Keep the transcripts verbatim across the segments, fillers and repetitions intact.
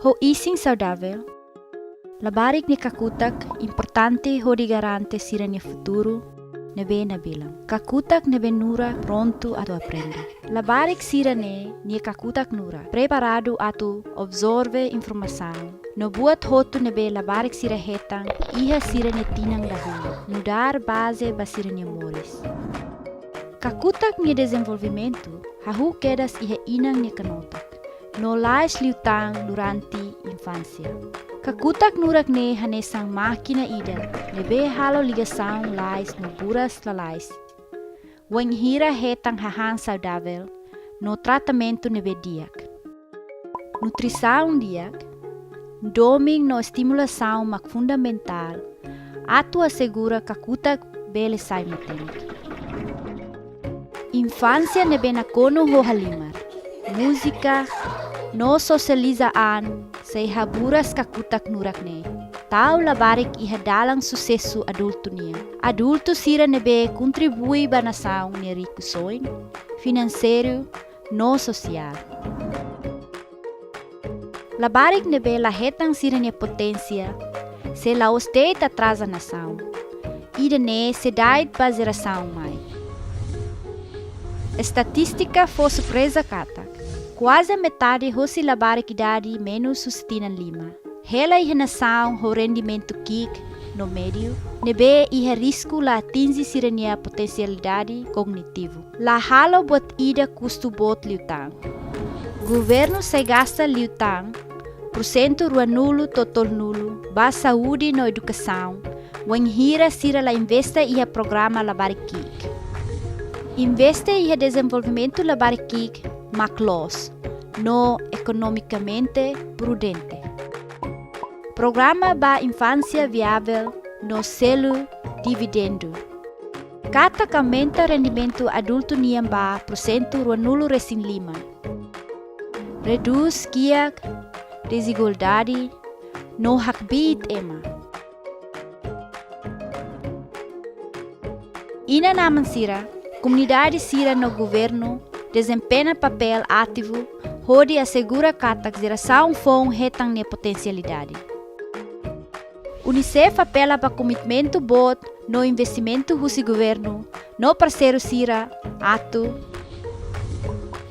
Ho isin saudavel, labarik nia kakutak importante hodi garante sira-nia futuru ne'ebé nabilan. Kakutak ne'ebé nurak prontu atu aprende. Labarik sira-ne'e nia kakutak nurak, preparadu atu absorve informasaun no buat hotu ne'ebé labarik sira hetan iha sira-nia tinan dahuluk, nu'udar baze ba sira-nia moris. Kakutak nia dezenvolvimentu hahú kedas iha inan nia kanotak no lais liután durante infánsia. Kakutak nurak ne'e hanesan mákina ida ne'ebé halo ligasaun lalais no buras lalais, wainhira hetan hahán saudavel no tratamentu ne'ebé di'ak. Nutrisaun di'ak, domin no estimulasaun mak fundamentál atu asegura kakutak bele sai matenek. Infánsia ne'ebé nakonu ho halimar, múzika no sosializa an sei haburas kakutak nurak ne'e, tau labarik iha dalan susesu adultu nian. Adultu sira ne'ebé kontribui ba nasaun nia rikusoin finanseiru no sosiál. Labarik ne'ebé la hetan sira-nia poténsia sei la'ós de'it atraza nasaun. Ida-ne'e sei da'et ba jerasaun mai. Estatístika fó surpreza katak kuaze metade hosi labarik idade menus husi tinan lima hela iha nasaun ho rendimentu ki'ik no médiu, ne'ebé iha risku la atinje sira-nia potensialidade kognitivu. La halo buat ida kustu boot liután. Governu sei gasta liután pursentu ruanulu to'o tolunulu ba saúde no edukasaun, wainhira sira la investe iha programa labarik ki'ik. Investe iha dezenvolvimentu labarik ki'ik mak loos no ekonomikamente prudente. Programa ba infánsia viavel no selu dividendu. Katak aumenta rendimentu adultu nian ba pursentu ruanulu resin lima. Redús kiak, dezigualdade no hakbiit ema. Inan-aman sira, komunidade sira no governu dezempeña papél ativu hodi asegura katak jerasaun foun hetan nia potensialidade. UNICEF apela ba komitmentu boot no investimentu husi governu no parseiru sira atu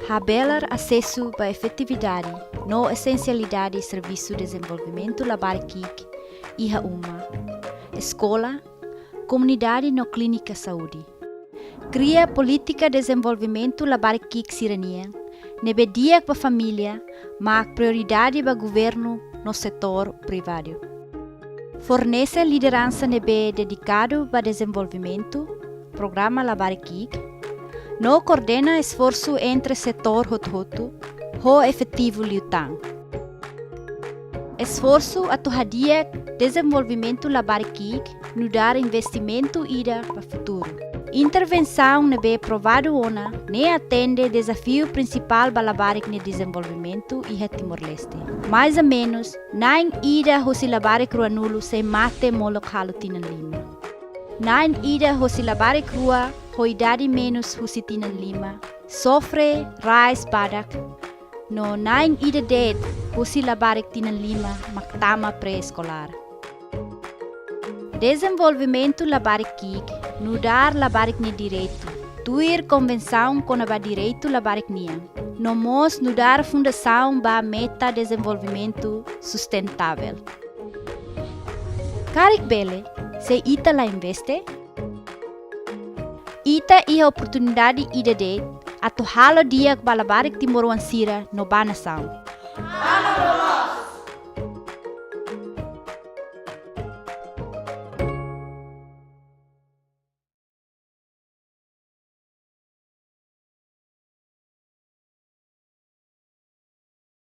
habelar asesu ba efetividade no esensialidade servisu dezenvolvimentu labarik ki'ik iha uma, eskola, komunidade no klínika saúde. Kria polítika dezenvolvimentu labarik ki'ik sira-nian ne'ebé di'ak ba família mak prioridade ba governu no setór privadu. Fornese lideransa ne'ebé dedikadu ba dezenvolvimentu, programa labarik ki'ik, no koordena esforsu entre setór hotu-hotu ho efetivu liután. Esforsu atu hadi'a dezenvolvimentu labarik ki'ik nu'udar investimentu ida ba futuru. Intervensaun ne'ebé aprovadu ona ne'e atende dezafiu prinsipál ba labarik nia dezenvolvimentu iha Timor-Leste. Mais ou menus, na'in ida hosi labarik ruanulu sei mate molok halo tinan lima. Na'in ida hosi labarik rua ho idade menus husi tinan lima sofre rais badak, no na'in ida de'it hosi labarik tinan lima mak tama pré-eskolár. Dezenvolvimentu labarik ki'ik nu'udar labarik nia direitu, tuir Konvensaun kona-ba Direitu Labarik nian, no mós nu'udar fundasaun ba meta dezenvolvimentu sustentável. Karik bele, se ita la investe, ita iha oportunidade ida de'it atu halo di'ak ba labarik timoroan sira no ba nasaun.